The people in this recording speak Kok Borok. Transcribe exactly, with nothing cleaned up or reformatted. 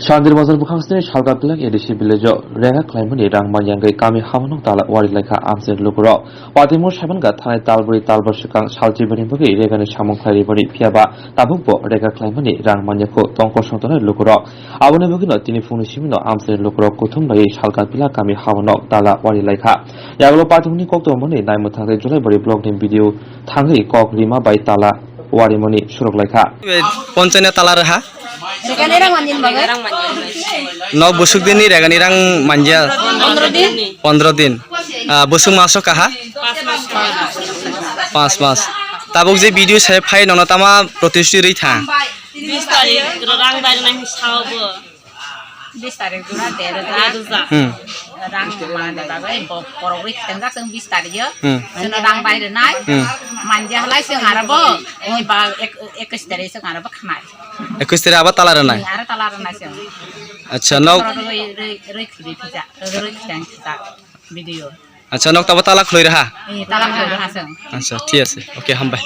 Sandir Bazar bwkhangsni Salka Pilak A D C village-o rega khlaimani rang manyangwi kami hawanok tala wari laikha amchaini lukurok. Patimur Saimankha thanai talbrwi talbar swkang salchibani bagwi regani samung khlai ribani, phiyaba tabukbo rega khlaimani rang manyakho tongkosong tongnai lukurok. Aboni bagwino tini phungni simino amchaini lukurok kuthum laiwi Salka Pilak kami hawanok tala wari laikha. Yagulo patimurni koktwmani naimwthang tei Julaibari blockni B D O thangwi kok rima bai tala warimani surok laikha. Ponchayatni tala rwha? Regani rang manjani bagwi. Nok busuk dinni regani rang manja? Pondro din. Pondro din. Ah, busuk maso kaha? Pas mas. Pas mas. Tabuk je B D O sai phai nono tama protesti rwi tha? Bis tarik rang bai nai sao bo. Bis tarik jora der hajar. Der hajar. Hmm. Rang manjani bagwi bo-, borok rwi tengjak chwng bis tarik yo. Hmm. Chwng rang bai rwnai. Hmm. Manja halai chwng aro bo. Eba ek-, ekis tarik chwng aro bo khnai. Ekis tarik abo tala rwnai? Aro tala rwnai chwng. Acha, nok. Borok rwi, rwi, rwi khwlai thajak, rwi khwlai thajak B D O. Acha, nok tabo tala khloi rwha? Eh, tala khloi rwha chwng. Acha, thik ase. Okay, hambai.